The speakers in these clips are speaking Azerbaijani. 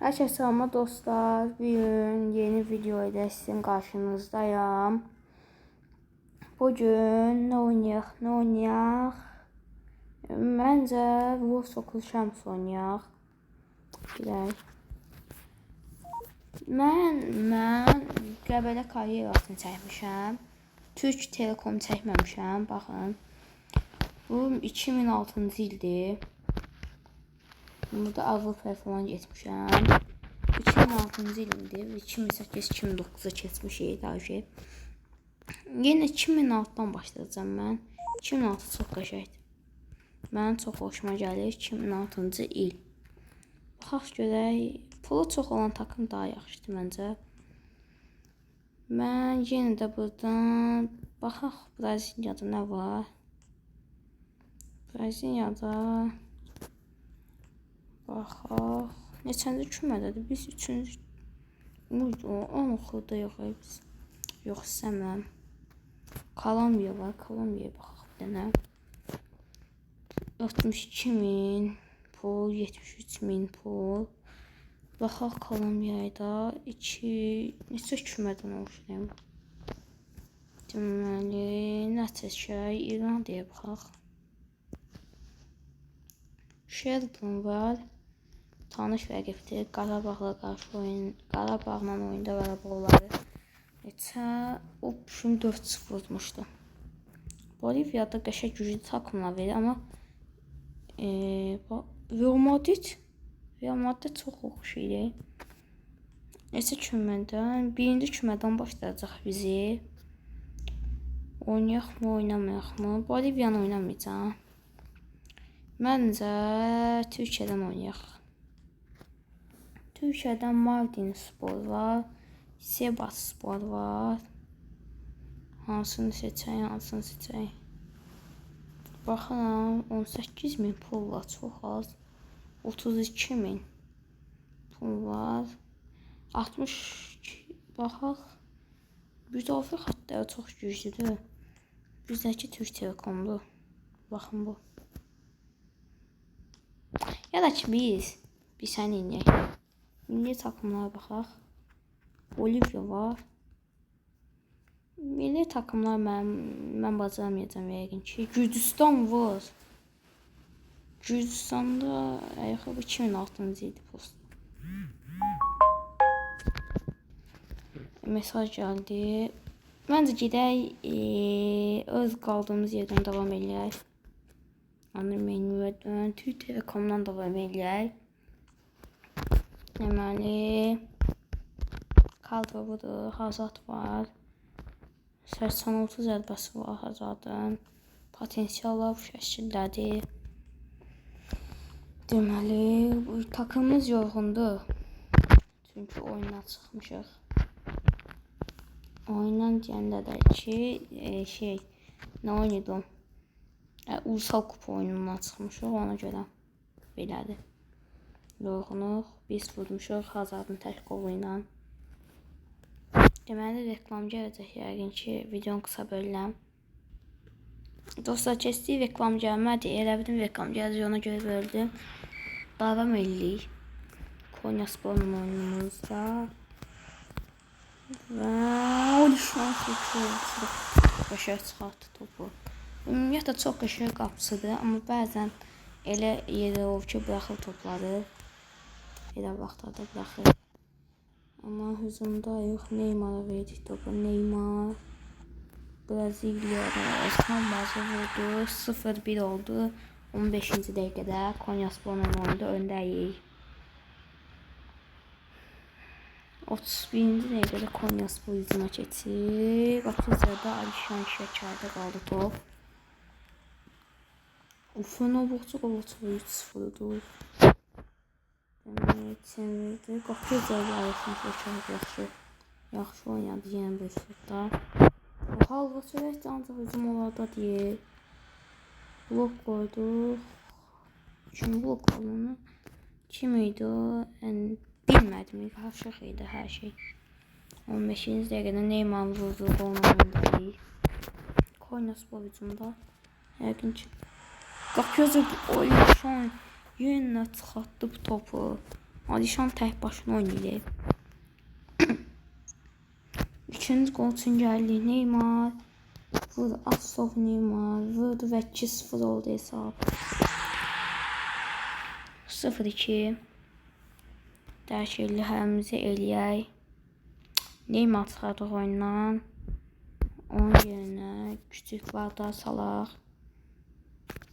Herkese selamlar dostlar. Bugün yeni video ile sizin karşınızdayım. Bugün ne oynayaq, ne oynayaq? Məncə Wolf Soccer Champs oynayaq. Gedək. Mən Qəbələ karyerasını çəkmişəm. Türk Telekom çəkməmişəm. Baxın. Bu 2006-cı ildir. Burada Avropaya falan getmişəm. 2006-cı ilimdir. 2008-2009-a keçmişik daha şey. Yenə 2006-dan başlayacağam mən. 2006 çox qəşəngdir. Mənim çox xoşuma gəlir 2006-cı il. Baxaq görək. Pulu çox olan takım daha yaxşıdır məncə. Mən yenə də buradan baxaq Braziliyada nə var? Braziliyada baxaq. Neçənci kümədədir? Biz üçüncü onu oxudayıq biz. Yox, istəmirəm. Kolumbiya var. Kolumbiyaya baxaq bir dənə. 62 min pul, 73 min pul. Baxaq Kolumbiyada 2 neçə kümədən oluşur? Deməli, nə seçək? İrlandiyaya baxaq. Sheldon var. Tanış rəqibdir. Qarabağla qarşı oyun, Qarabağla oyunda Qarabağ onları neçə? O 4-0 vurmuşdu. Boliviyada qəşəng güclü takımlar verir, amma Real Madrid çox oxşayır. Neçə kümədən? Birinci kümədən başlayacaq bizi. Oynayaq mı, oynamayaq mı? Boliviyanı oynamayacağam. Məncə Türkiyədən oynayaq. Türkiyədən Mardin Spor var. Sivas Spor var. Hansını seçək, hansını seçək? Baxıram, 18 min pul var, çox az. 32 min pul var. 62, baxaq. Müdafiə xəttləri çox güclüdür. Bizdəki Türk Telekomdur. Baxın bu. Ya da ki biz sən inəyək. Milli takımlara baxaq. Bolivya var. Milli takımlar mən bacarmayacağam yəqin ki. Gürcüstan var. Gürcüstanda bu 2006-cı ildi post. Mesaj gəldi. Məncə gedək öz qaldığımız yerdən davam eləyək. Anır menüdən Türk Telekomdan davam eləyək. Deməli, kadro budur. Hazard var. 86 zərbəsi var Hazardın. Potensiallar bu şəkildədir. Deməli, bu takımımız yorğundur. Çünki oyundan çıxmışıq. Oyundan deyəndə də ki, nə oynaydım? Ulusal kupa oyunundan çıxmışıq, ona görə belədir. Yorğunuq, biz vurmuşuq Hazardın tək qolu ilə. Deməli, reklam gələcək yəqin ki, videonu qısa bölürəm. Dostlar, keçdik, reklam gəlmədi. Elə bildim reklam gələcək, ona görə böldüm. Davam eləyirik. Konyaspor'un oyunumuzda. Və Olişan çox qəşəng çıxartdı topu. Ümumiyyətlə çox qəşəng qapısıdır, amma bəzən elə yerə olur ki, buraxır topları. Elə vaxtlarda buraxır. Amma hücumdayıq. Neymar'a verdik topu. Neymar Brezilyadan Osman Bazı vurdu. 0-1 oldu. 15-ci dəqiqədə Konyaspor'un oyunda öndəyik. 31-ci dəqiqədə Konyaspor hücuma keçir. Qapı üzərində Alişan Şəkərdə qaldı top. Ufunu boğçu 3-0-dur. Deməli, çevirdi. Qapı üzərində Alişan Şəkər yaxşı oynadı yenə bu üslubda. Halva sürəkdə ancaq hücum onlarda deyil. Blok qoyduq. Kim blokladı onu? Kim idi o? Yəni, bilmədim. Qarışıq idi hər şey. 15-ci dəqiqədə Neymar vurdu. Qolun önündəyik. Konyaspor hücumda. Yəqin ki. Qapı Olişan yenə çıxartdı bu topu. Alişan tək başına oynayır. İkinci gol üçün gəldi Neymar. Vurdu Assov Neymar. Vurdu və 2-0 oldu hesab. 0-2. Dəyişikliklərimizi eləyək. Neymar çıxardıq oyundan. Onun yerinə küçük Vardar salaq.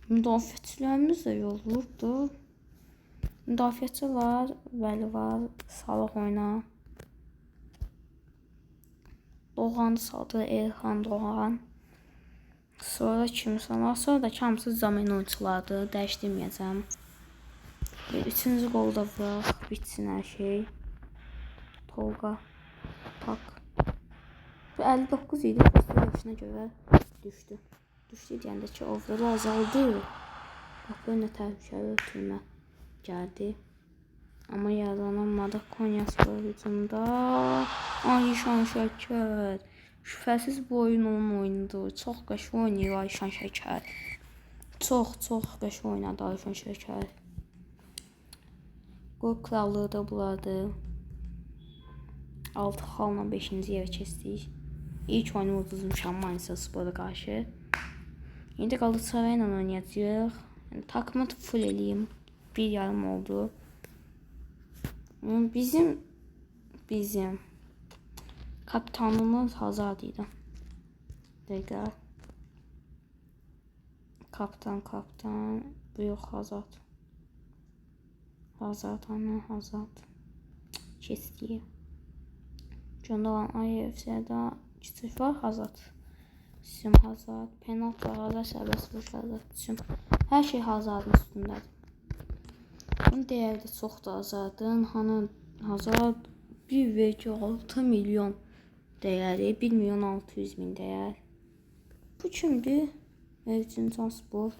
Müdafiəçilərimiz də yorulubdu. Müdafiəçi var, bəli var. Salaq oyuna. Doğanı saldı, Elxan Doğan. Sonra kim salaq? Sonra da ki, hamısı zamin oyunçulardır. Dəyişdirməyəcəm. Və üçüncü qolu da vuraq. Bitsin hər şey. Tolga. Tak. Bu 59 idi. Posta yaşına görə düşdü. Düşdü deyəndə ki, overall azaldı. Qapı önə təhlükəli ötürmə gəldi. Amma yaralanmadı. Konyaspor hücumda. Ayşan Şəkər. Şübhəsiz bu oyun onun oyunudur. Çox qəşəng oynayır Ayşan Şəkər. Çox qəşəng oynadı Ayşan Şəkər. Qol krallığı da bulardı. 6 xalla 5-ci yerə keçdik. İlk oyunu uduzmuşam Manisa Spora qarşı. İndi Galatasaray ilə oynayacağıq. Yəni, takımı full eləyim. 1,5 oldu. Bizim kapitanımız Hazard idi. Dəqiqə. Kaptan. Bu yox, Hazard. Hazard, ana Hazard. Keçdi. Gündoğan, Ayev, Serdar, kiçik var, Hazard. Sim Hazard, penaltı Hazard, sərbəst vuruş Hazard. Sim. Hər şey Hazardın üstündədir. Bunun dəyəri də çoxdur Hazardın. Hanı Hazard 1,6 milyon dəyəri, 1 milyon 600 min dəyər. Bu kimdir? Erzincan Spor.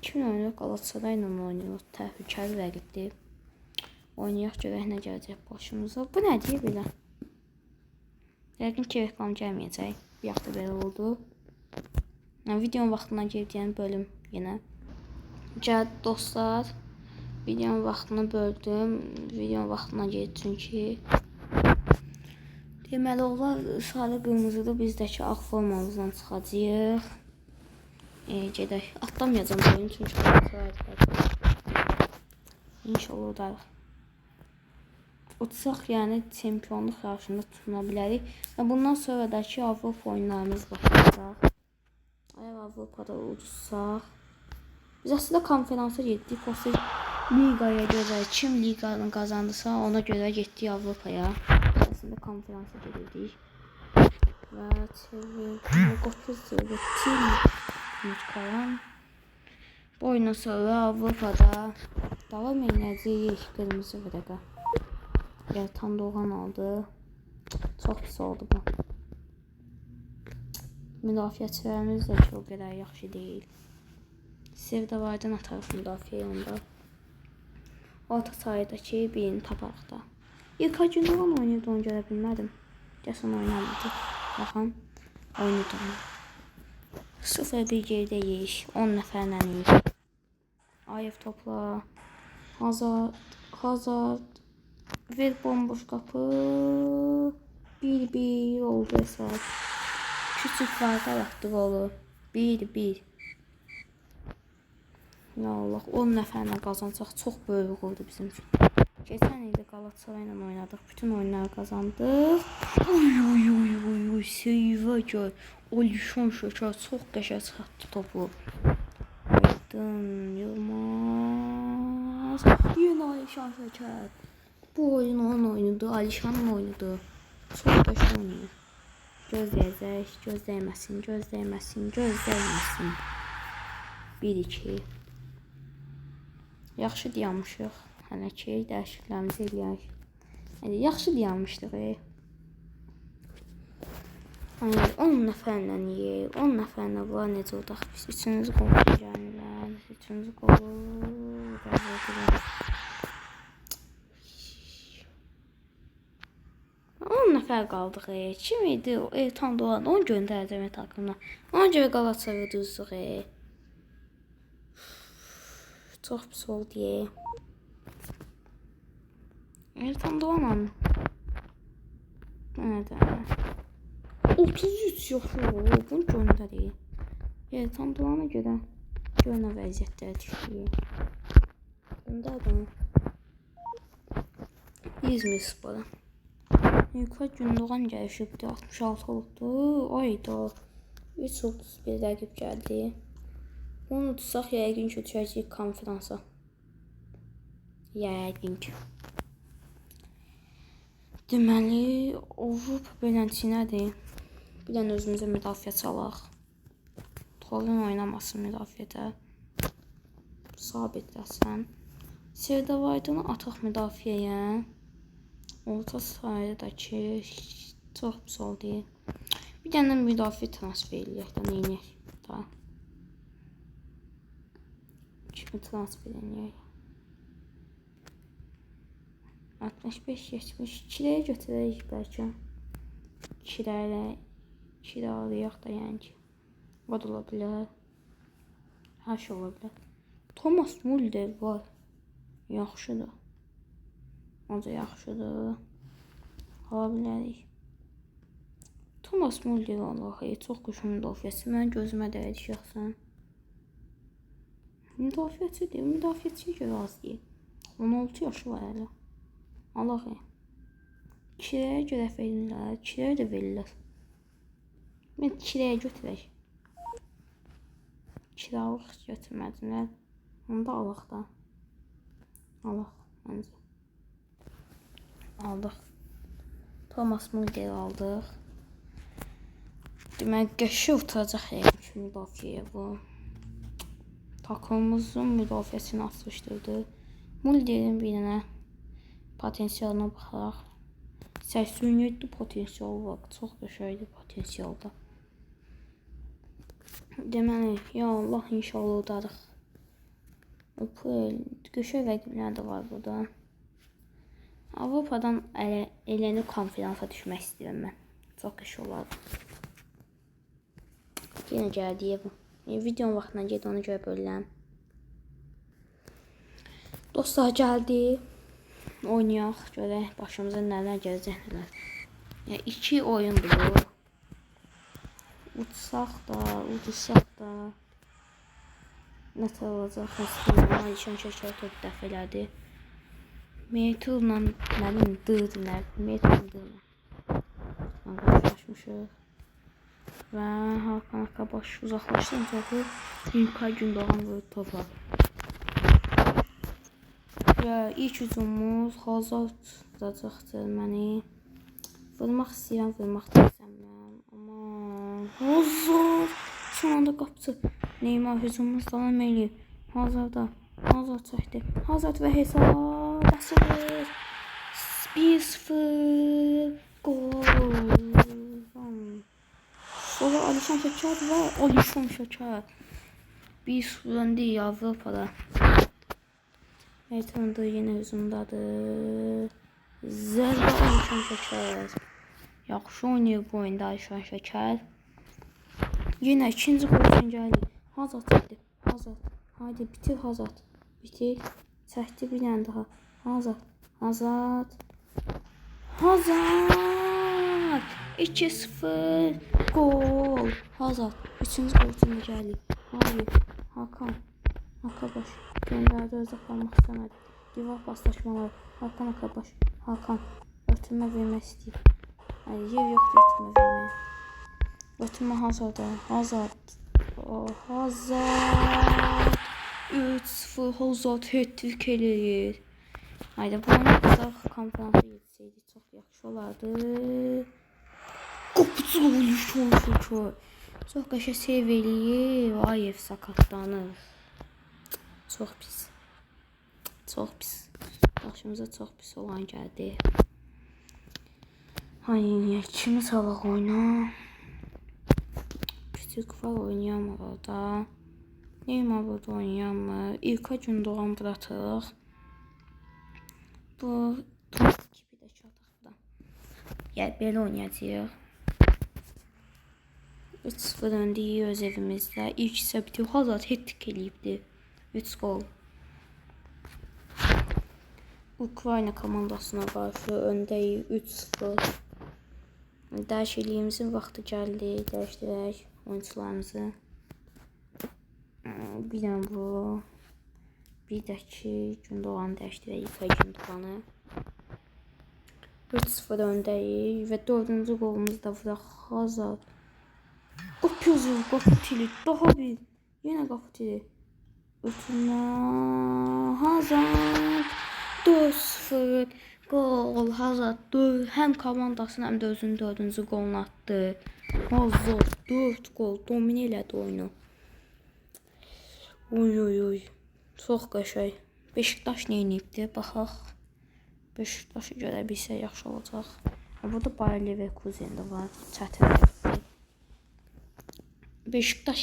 Kimlə oynayır? Galatasaray ilə oynayır. Təhlükəli rəqibdir. Oynayaq görək nə gələcək başımıza. Bu nə deyir belə? Yəqin ki, reklam gəlməyəcək. Bir hafta belə oldu. Yəni, videonun vaxtından girib bölüm yenə. Gəl dostlar. Videonun vaxtını böldüm. Videonun vaxtından girdi çünki. Deməli, onlar sarı qırmızıdır. Bizdəki ağ formamızdan çıxacağıq. Gedək. Atlamayacağam bu oyunu çünki Galatasaray'dır. İnşallah udarıq. Utsaq, yəni çempionluq yarışında tutuna bilərik. Və bundan sonradakı Avropa oyunlarımız başlayacaq. Əgər Avropada udursaq. Biz əslində konferansa getdik. Posta liqaya görə kim liqanı qazandısa ona görə getdik Avropaya. Biz əslində konferansa gedirdik. Və çevirdim. Qopuz çevirdim. Kalan. Bu oyundan sonra Avropada davam edəcəyik. Qırmızı vərəqə. Ertan Doğan aldı. Çox pis oldu bu. Müdafiəçilərimiz də ki o qədər yaxşı deyil. Sevdavardan atarıq müdafiə onda. Orta sahədəki birini taparıq da. İlkay Gündoğan oynayırdı, onu görə bilmədim. Deyəsən oynamırdı. Baxın, oynayırdı onu. 0-1 geridəyik. 10 nəfərlə yeyik. Ayev topla. Hazard. Hazard. Ver bomboş qapı. 1-1 oldu hesab. Küçük Vardar atdı qolu. 1-1. Ya Allah, 10 nəfərlə qazansaq çox böyük oldu bizim üçün. Keçən il də Galatasaray ilə oynadıq. Bütün oyunları qazandıq. Uy uy uy uy uy, seyvə gəl. Alişan Şəkər çox qəşəng çıxartdı topu. Aydın Yılmaz. Yenə Alişan Şəkər. Bu oyun onun oyunudur. Alişanın oyunudur. Çox qəşəng oynayır. Gözləyəcək, göz dəyməsin, göz dəyməsin, göz dəyməsin. 1-2. Yaxşı dayanmışıq. Hələ ki, dəyişikliklərimizi eləyək. Yəni, yaxşı dayanmışdıq. Yəni, 10 nəfərlə yeyək, 10 nəfərlə bunlar necə udaq? Biz üçüncü qolu gəlirlər, üçüncü qolu vurdular. 10 nəfər qaldıq. Kim idi? Elton Doğan. Onu göndərdim takımına. Ona görə Galatasaray uduzduq. Çox pis oldu. Ertan Doğan. Nerede? 33 yaşı olur. Bunu göndərir. Ertan Doğan'a görə gör nə vəziyyətdə düşdü. Göndər bunu. İzmir Spor'a. İlkay Gündoğan gəlişibdi. 66 olubdu. Ayda. 3.31 rəqib gəldi. Bunu tutsaq yəqin ki, düşəcəyik konferansa. Yəqin ki. Deməli, Avropa beləntisi nədir? Bir dənə özümüzə müdafiə çalaq. Tolun oynamasın müdafiədə. Sabitləsən. Serdar Aydın'ı ataq müdafiəyə. Orta sahədəki çox pis oldu. Bir dənə müdafiə transfer eləyək də, neyniyək da. Kimi transfer eləyək? 65-70 kiraya götürərək bəlkə. Kiralayaq da yəni ki. O da ola bilər. Hər şey ola bilər. Thomas Müller var. Yaxşıdır. O da yaxşıdır. Ala bilərik. Thomas Müller alaq. Çox qəşəng müdafiəçi. Mənim gözümə dəydi şəxsən. Müdafiəçidir. Müdafiəçiyə görə az deyil. 16 yaşı var hələ. Alaq. Kiraya görə verirlər. Kiraya da verirlər. Mən kiraya götürək. Kiralıq götürmədilər. Onda alaq da. Alaq məncə. Aldıq. Thomas Müller aldıq. Demək, qəşəng oturacaq yəqin ki müdafiəyə bu. Takımımızın müdafiəsini açılışdırdı. Müllerin bir dənə potensialına baxaraq 87 potensialı var. Çox qəşəngdir potensialda. Deməli, ya Allah, inşallah udarıq. Qəşəng rəqiblər də var burada. Avropadan elənib konferansa düşmək istəyirəm mən. Çox qəşəng olardı. Yenə gəldi bu. Videonun vaxtından ged, ona görə bölürəm. Dostlar gəldi. Oynayaq, görək başımıza nələr gələcək nələr. Yəni 2 oyundur bu. Utsaq da, udursaq da nətər olacaq? Xəstələnmə, Alişan Şəkər top dəf elədi. Meyturla nə bilim dırdı nə, Meyturla dırdı. Qarşılaşmışıq. Və Hakan Akabaş uzaqlaşdı topu. İlkay Gündoğan vurdu topa. Və ilk hücumumuz Hazard vuracaqdır məni. Vurmaq istəyirəm, vurmaq da istəmirəm. Aman, Hazard! Son anda qapıçı. Neymar hücumumuz davam eləyir. Hazardda. Hazard çəkdi. Hazard və hesab açılır. 1-0 gol. Sonra Alişan Şəkər və Alişan Şəkər. 1-0 öndəyik Avropada. Meytan'da yenə hücumdadır. Zərbə Alişan Şəkər. Yaxşı oynayır bu oyunda Alişan Şəkər. Yenə ikinci gol üçün gəldi. Hazard çəkdi. Hazard. Haydi bitir Hazard. Bitir. Çəkdi bir dənə daha. Hazard. Hazard. Hazard. 2-0. Gol. Hazard. Üçüncü gol üçün də gəldi. Hayır. Hakan. Akabaş. Göndərdi, özü aparmaq istəmədi. Divar paslaşmaları. Hakan Akabaş. Hakan. Ötürmə vermək istəyir. Hayır, yer yoxdur ötürmə verməyə. Ötürmə Hazard'a. Hazard. Oh, Hazard. 3-0 Hazard hat-trick eləyir. Haydi bu oyunu qızaq konferansa yetseydik çox yaxşı olardı. Qapıcı Alişan Şəkər. Çox qəşəng save eləyir. Ayev sakatlanır. Çox pis. Çox pis. Başımıza çox pis olan gəldi. Ay, kimi salaq oyna? Küçük var oynayamır orada. Neymar burada oynayamır. İlkay Gündoğan bırakırıq. Bu top gibi də ki ataq da. Yəni belə oynayacağıq. 3-0 öndəyik öz evimizdə. İlk hissə bitiyor. Hazard hat-trick eləyibdi. 3 gol. Ukrayna komandasına qarşı öndəyik 3-0. Dəyişikliyimizin vaxtı gəldi. Dəyişdirək oyunçularımızı. Bir dənə bu. Bir də ki Gündoğanı dəyişdirək. İlkay Gündoğanı. 3-0 öndəyik və 4-cü qolumuzu da vuraq. Hazard. Qapı qapı tili. Daha bir. Yenə qapı tili. Ötürmə. Hazard. 4-0. Gol. Hazard 4. Həm komandasını, həm də özünün 4-cü qolunu atdı. Hazard 4 qol. Domine elədi oyunu. Oy oy oy. Çox qəşəng. Beşiktaş nə edibdi? Baxaq. Beşiktaşı görə bilsək yaxşı olacaq. Burada Bayer Leverkusen də var. Çətin rəqibdir. Beşiktaş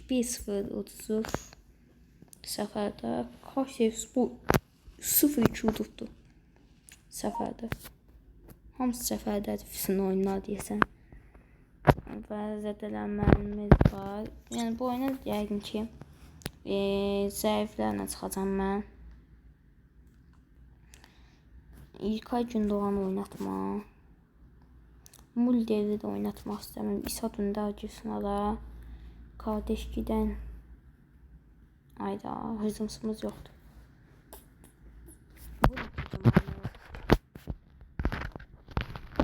1-0 uduzur. Səfərdə Kayserispor 0-2 udubdu. Səfərdə. Hamısı səfərdədir bütün oyunlar deyəsən. Və zədələnməmiz var. Yəni bu oyuna yəqin ki zəiflərlə çıxacam mən. İlkay Gündoğanı oynatma. Mulder'i də oynatmaq istəmirəm. İsa Dündar girsin ara. Kardeş gidən. Ayda, hücumsumuz yoxdur. Bu da hücum.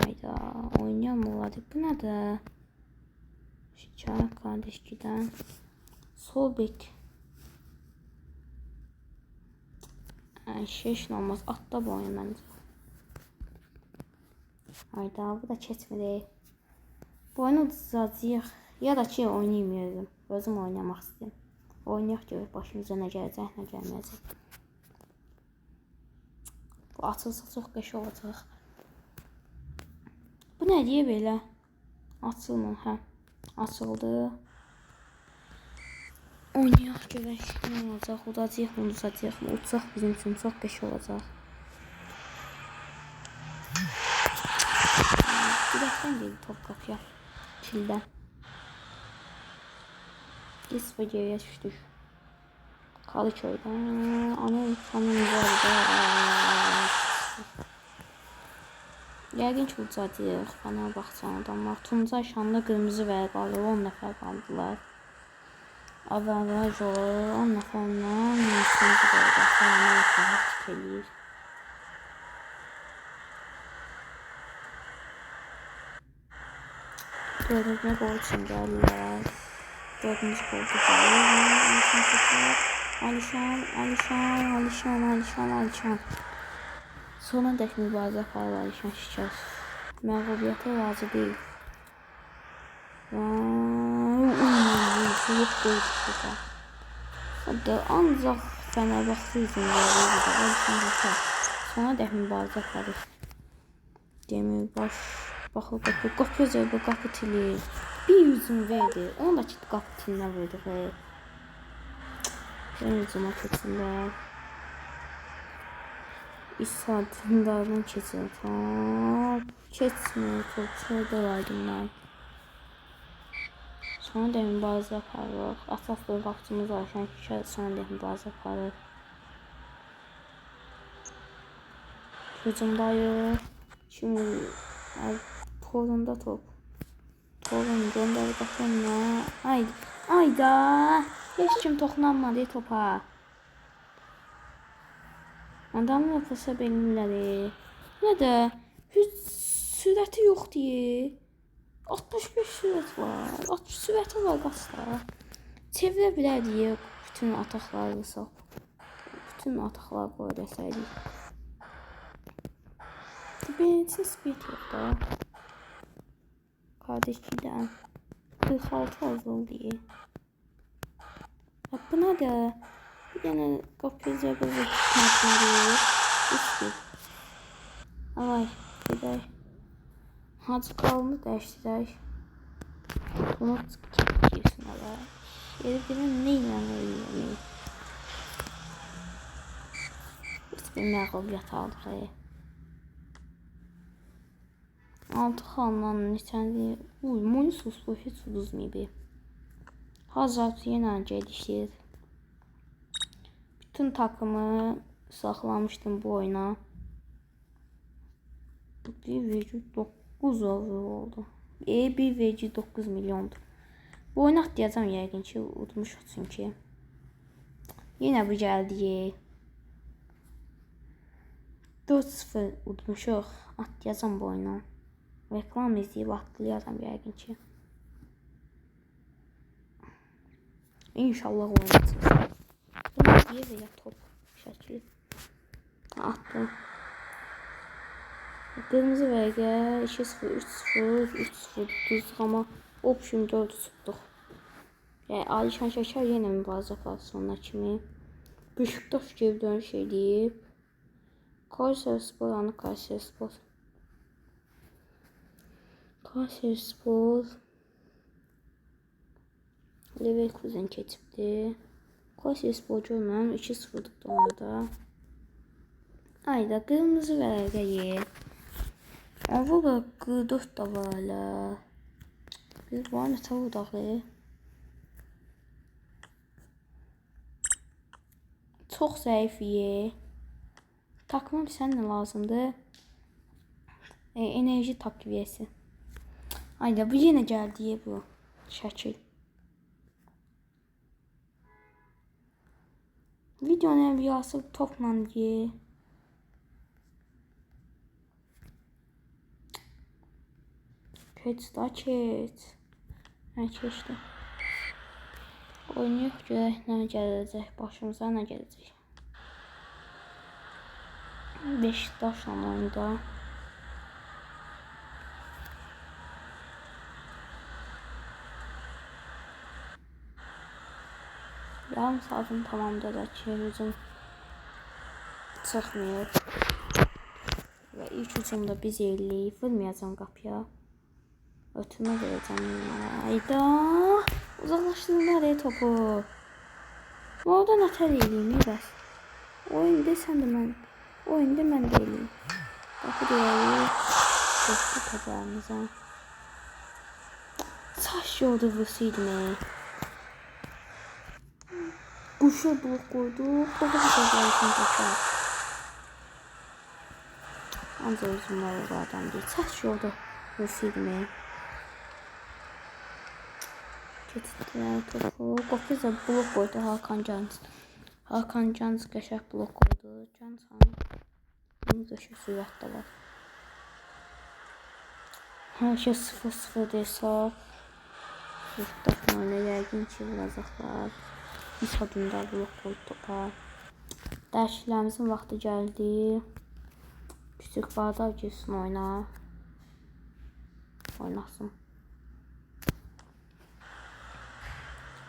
Ayda, oynayamırlar. Bu nədir? Şikayət kardeş gidən. Sol bek. Şeş olmaz. Atla bu oyunu məncə. Hayda, bu da keçmir. Bu oyunu udacağıq. Ya da ki oynaymayacağım. Özüm oynamaq istəyirəm. Oynayaq görək başımıza nə gələcək, nə gəlməyəcək. Bu açılsa çox qəşəng olacaq. Bu nə deyə belə? Açılmır, hə. Açıldı. Oynayaq görək nə olacaq. Udacağıq mı, udacağıq mı? Udsaq bizim üçün çox qəşəng olacaq. Direkdən geldi top qapıya. Kildən. 1-0 geriyə düşdük. Kadıköy'dən. Amerikanın var da. Yəqin ki ucacıq. Fenerbahçe'nin adamlar. Tuncay Şanlı qırmızı vərəq alır. 10 nəfər qaldılar. Avantaj olur. 10 nəfərlə ikinci qolda Fenerbahçe hat-trick eləyir. Dördüncü qol üçün gəlirlər. Dördüncü qol da gəlir. Alişan tutar. Alişan, Alişan, Alişan, Alişan, Alişan. Sona dək mübarizə aparır Alişan Şikər. Məğlubiyyətə razı deyil. Soyuq qol tutdu. Hatta ancaq Fenerbahçe üçün gəlir burada. Alişan Şikər. Sona dək mübarizə aparır. Demirbaş baxır qapı. Qapıya zərbə, qapı tili. Bir hücum verdi. Onu da ki qapı tilinə vurdu. Ben hücuma keçirlər. İsa Dündardan keçir. Top. Keçmir. Top. Şurada olaydım mən. Sonra dək mübarizə aparırıq. Əsas qapıcımız Ayşən Şikər sonra dək mübarizə aparır. Hücumdayıq. Şimdi Torunda top. Torun göndər qapına. Ay, ayda. Heç kim toxunamadı topa. Adamın pasa belirləri. Nə də? Heç sürəti yoxdur. 65 sürət var. 60 sürəti var qasda. Çevirə bilərdik bütün ataqları saq. Bütün ataqları qoy desəydik. Birincisi speed yox da. Kardeşçidən 46 azaldı. Bu nədir? Bir dənə qapıya zərbə tutmadı. 3-1. Alay, gedək. Hacı qalını dəyişdirək. Bunu girsin alay. Yeri bilin nə ilə eləyəm. 3-1 məğlubiyyət aldıq. 6 xalla neçənci? Uy, Munisus bu heç uduzmayıb. Hazard yenə gedişir. Bütün takımı saxlamışdım bu oyuna. 1,9 avro oldu. 1,9 milyondur. Bu oyunu atlayacağım yəqin ki, udmuşuq çünki. Yenə bu gəldi. 4-0 udmuşuq. Atlayacağım bu oyunu. Reklam izləyib atlayacağım yəqin ki. İnşallah oynayacağız. Bunu deyə və ya top şəkli. Attım. Qırmızı vərəqə 2-0, 3-0, 3-0 düzdük amma option 4 tutduq. Yəni Alişan Şəkər yenə mübarizə aparır sonuna kimi. Beşiktaş geri dönüş eləyib. Kayserispor, anı Kayserispor. Kayserispor Leverkusen keçibdi. Kayserispor görmürəm 2-0 tutdu orada. Ayda qırmızı vərəqə ye. Avropa 44 da var hələ. Biz var nə udaq. Çox zəif ye. Takımım sən nə lazımdır? Enerji takviyesi. Ayda bu yenə gəldi bu şəkil. Videonun əvviyası topla ye. Keç da keç. Hə, keçdi. Oynayıq görək nə gələcək, başımıza nə gələcək. Beşiktaşla oyunda. Yarım saatın tamamında da ki, hücum çıxmıyor. Və ilk hücumda biz eləyik. Vurmayacağım qapıya. Ötürmə verəcəm. Ayda. Uzaqlaşdırdılar topu. Bu orada nətər eləyim bəs. Oyunda sən də mən. Oyunda mən də eləyim. Qapı deyərik. Çoxdu topu əlimizə. Çaş yolda vursaydım. Quşa blok qoyduq. Doğru gəlsin qoşa. Ancaq özümlər o adam deyil. Çaş yolda vursaydım. Keçdilər topu. Qopuza blok qoydu Hakan Cans. Hakan Cans qəşəng blok qoydu. Cans hanım qəşəng sürət də var. Hər şey 0-0 hesab. Beşiktaşla oyuna yəqin ki vuracaqlar. İsa Dündar blok qoydu topa. Dəyişikliklərimizin vaxtı gəldi. Küçük Bağdad girsin oyuna. Oynasın.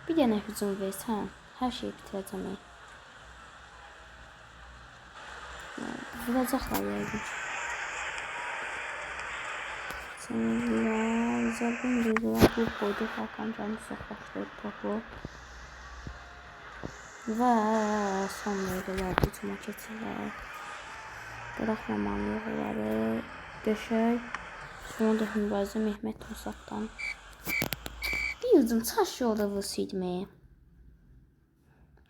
Bir dənə hücum versən, hər şeyi bitirəcəm. Vuracaqlar yəqin ki. Sənlər, zərbin verilər, bu qoydu, Hakan Canı soxlaşdırdı topu. Və son dəqiqələrdə hücuma keçirlər. Buraxmamalıyıq onları. Döşək. Sonra da mübarizə Mehmet Torsat'dan. Bir hücum çaş yolda vursaydım.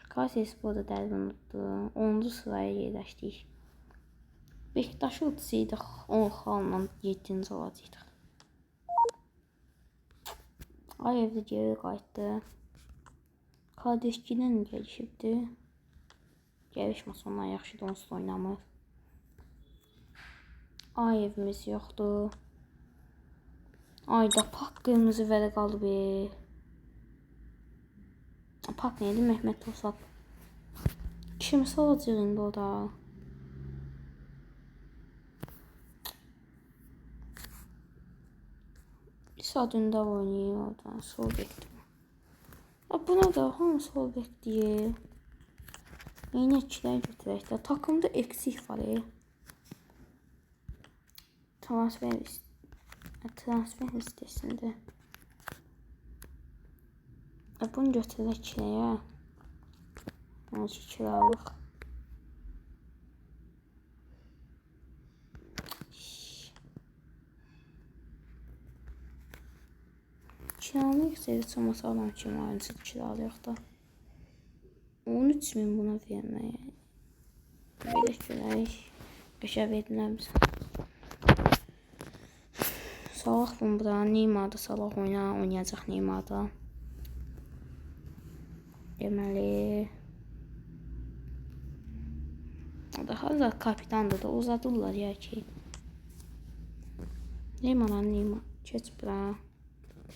Kayserispor da dərbini unutdu. 10-cu sıraya yerləşdik. Beşiktaşı utsaydıq 10 xalla 7-ci olacaqdıq. Ay evdə geri qayıtdı. Kadeşkidən gəlişibdi. Gəlişməsə ondan yaxşıdır, onsuz oynamır. Ay evimiz yoxdur. Ayda pak qırmızı vərəq aldı be. Pak neydi? Mehmet Tosap. Kimsə olacaq indi o da. İsa Dündar oynayır orada. Sol bekdir. Buna da hamı sol bek deyir. Eynəkçilər götürək də. Takımda eksik var. Transfer listesində. Bunu götürək kirəyə. Yəni ki, kiralıq. Kiralayıqsa heç olmasa adam kimi oyuncu kiralayıq da. 13 min buna verməyə. Belə görək. Qəşə verdilər bizə. Salah bunu bura. Neymar da Salah oynayacaq Neymar da. Deməli daha da kapitandır da uzadırlar ya ki. Neymar lan Neymar. Keç bura.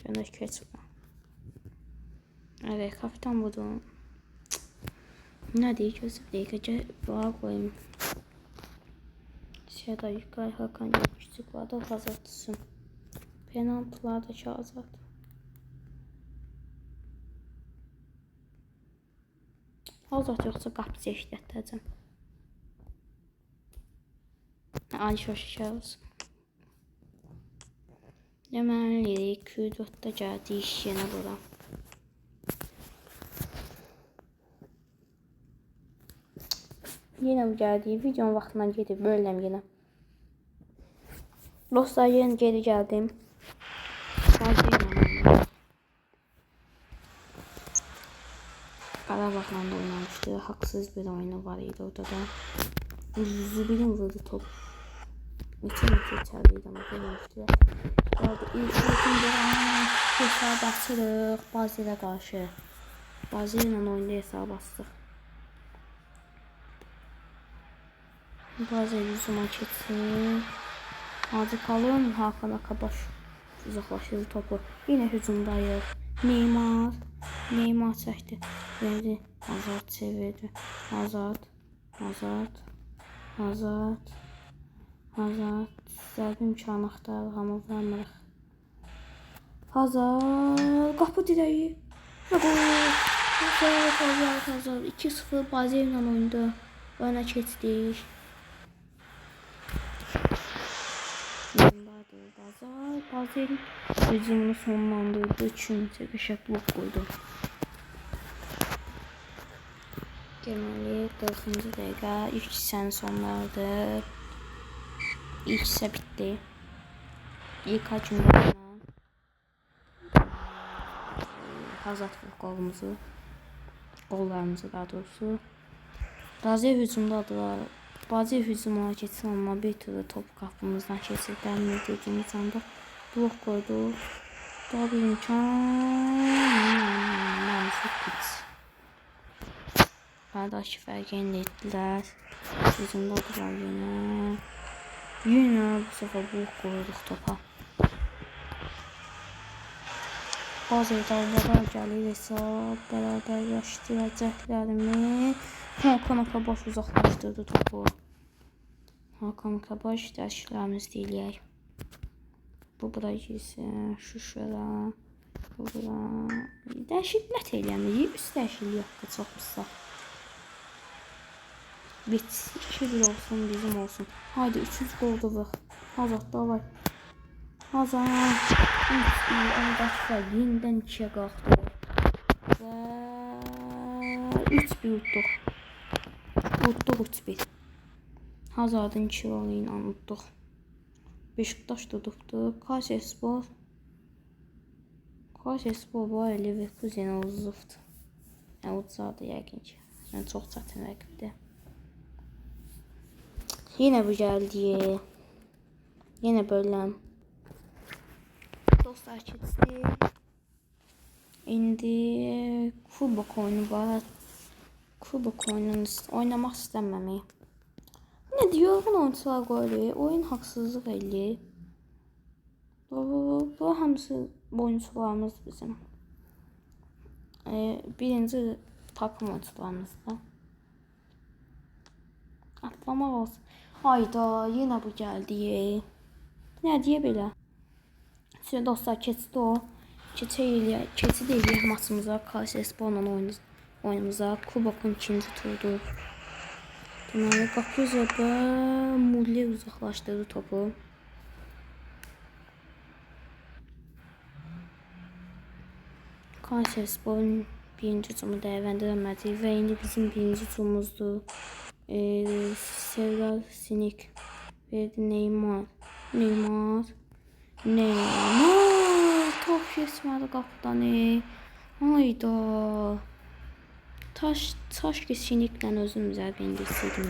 Şöyle keç bura. Evet kapitan budur. Ne deyir? Gözü bir dəqiqə bura qoyayım. Siyada yukarı Hakan küçük var da Hazard düşsün. Penaltılardaki Hazard. Hazard yoxsa qapıcı işlətəcəm. Ay şoşa olsun. Deməli Q4-də gəldik yenə bura. Yenə bu gəldi. Videonun vaxtından gedib bölürəm yenə. Dostlar yenə geri gəldim. Qarabağla da oynamışdı. Haqsız bir oyunu var idi orada da. Zubinin vurdu top. Neçə içəridəydi amma görməmişdilər. Orada ilk oyunda hesab açırıq Bazilə qarşı. Bazilə oyunda hesab açdıq. Bazil hücuma keçsin. Hacı kalın. Hakan Akabaş uzaqlaşdırdı topu. Yenə hücumdayıq. Neymar. Neymar çəkdi. Verdi. Azad çevirdi. Azad. Azad. Azad. Azad. Zərbi imkanı axtarırıq, amma vuramırıq. Hazard. Qapı dirəyi. Və qol. Hazard, Hazard, Hazard. 2-0 Bazellə oyunda. Oyuna keçdik. Bazel. Bazel hücumunu sonlandırdı. Çünki qəşəng blok qoydu. Deməli 40-cı dəqiqə ilk hissənin sonlarıdır. İlk hissə bitdi. İlk hücumda Hazard vurdu qolumuzu. Qollarımızı daha doğrusu. Bazel hücumdadılar. Bazel hücumuna keçsin amma bir türlü top qapımızdan keçib gəlmir dediyimiz anda blok qoydu. Daha bir imkan maalesef pis. Aradakı fərqi yenə etdilər. Hücumdadılar yenə. Yenə bu səfər blok qoyduq topa. Bazel dalbalar gəlir hesab bərabərləşdirəcəklərimi. Hakan Akabaş uzaqlaşdırdı topu. Hakan Akabaş dəyişikliklərimizi eləyək. Bu bura girsin, şu şöyle, bu bura. Dəyişiklik nə eləyəmirik? 3 dəyişiklik haqqı çoxmuşsa. Bit 2-1 olsun, bizim olsun. Haydi 300 qol vur. Hazard davay. Hazard 3-1 aradakı fərq yenidən 2-yə qalxdı. Və 3-1 utduq. Utduq 3-1. Hazardın 2 rolu ilə utduq. Beşiktaş tutubdu. Kayserispor. Kayserispor bu ay Leverkusen'i uzubdu. Yəni uduzardı yəqin ki. Yəni çox çətin rəqibdir. Yenə bu gəldi. Yenə bölüm. Dostlar keçdi. İndi kubok oyunu var. Kubok oyununu oynamaq istəməmək. Nə deyir? Yorğun oyunçular qoyur. Oyun haqsızlıq eləyir. Bu hamısı oyunçularımız bizim. Birinci takım oyunçularımızda. Atlamaq olsun. Hayda, yenə bu gəldi. Nə deyə belə? Şimdi dostlar keçdi o. Keçid eləyək maçımıza. Kayserisporla oyunumuza. Kubokun ikinci turudur. Deməli, qapı üzrə Mulli uzaqlaşdırdı topu. Kayserisporun birinci hücumu dəyərləndirəmədi və indi bizim birinci hücumumuzdur. Serdar Sinik verdi Neymar. Neymar. Neymar. Top keçmədi qapıdan. Hayda. Taş ki Siniklə özüm zərbə endirsəydim.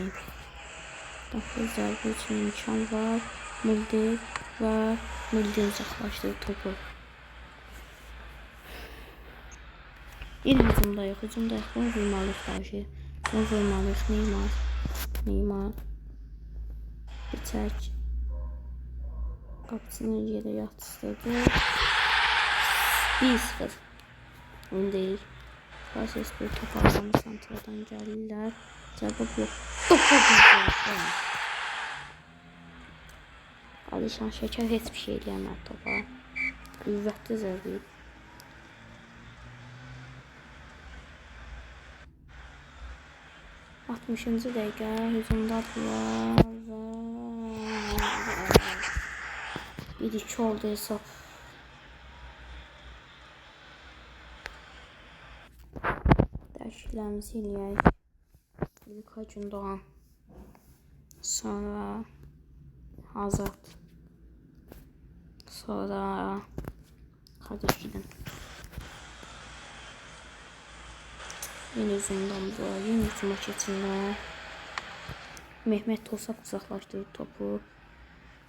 Daxil zərbə üçün imkan var. Mulder və Mulder uzaqlaşdırdı topu. Yenə hücumdayıq, hücumdayıq. Bunu vurmalıyıq qarşı. Bunu vurmalıyıq. Neymar. Neymar. Biçək. Qapısını yerə yatışdırdı. 1-0. Öndəyik. Qarşı bir top aldı. Santradan gəlirlər. Cavab yox. Topa vurdular. Alişan Şeker heç bir şey eləyəmədi topa. Qüvvətli zərbə. 60-cı dəqiqə hücumdadırlar və 1-2 oldu hesab. Dəyişikliklərimizi eləyək. İlkay Gündoğan. Sonra Hazard. Sonra kardeşim. Yeni hücumdan yeni hücuma keçirlər. Mehmet Tosak uzaqlaşdırdı topu.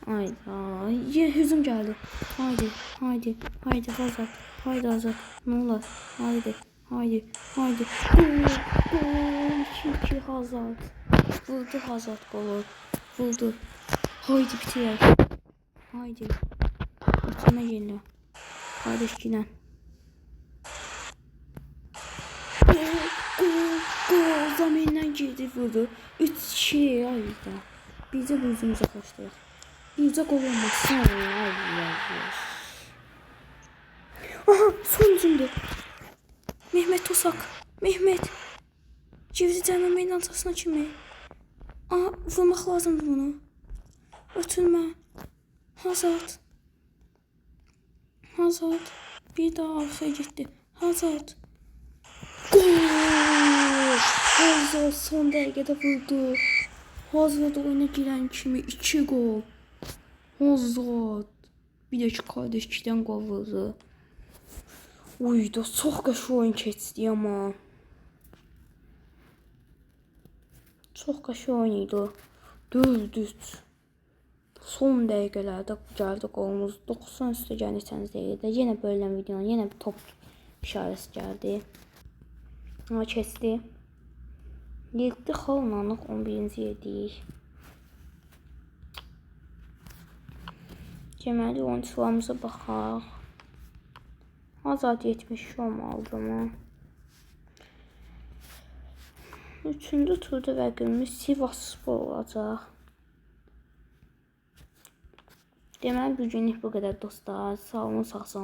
Hayda. Ye, hücum geldi. Haydi, haydi, haydi Hazard. Haydi Hazard. Ne olur. Haydi, haydi, haydi. Gol, gol. 2-2 Hazard. Vurdu Hazard golü. Vurdu. Haydi bitirək. Haydi. Ötürmə geliyor. Kardeş giden. Gol, gol, gol. Zamindən girdi, vurdu. 3-2. Ayda. Bizə bu hücumu uzaqlaşdıraq. Bircə gol olmasın. Ay, ay, ay. Aha, son hücumdur. Mehmet Tosak. Mehmet. Girdi cərimə meydançasına kimi. Aha, vurmaq lazımdır bunu. Ötürmə. Hazard. Hazard. Bir daha arxaya getdi. Hazard. Gol! Hazard son dəqiqədə vurdu. Hazard oyuna girən kimi 2 gol. Hazard. Bir də ki, kardeş 2-dən gol vurdu. Uy, da çox qəşəng oyun keçdi amma. Çox qəşəng oyun idi. 4-3. Son dəqiqələrdə gəldi qolumuz. 90 üstə gələn neçənci dəqiqədə yenə bölünən videonun yenə bir top işarəsi gəldi. Ama keçdi. 7 xallanıq 11-ci yerdəyik. Deməli oyunçularımıza baxaq. Azad 72 olmalıdır mı? Üçüncü turda rəqibimiz Sivasspor olacaq. Deməli bu günlük bu qədər dostlar. Sağ olun, sağ salamat.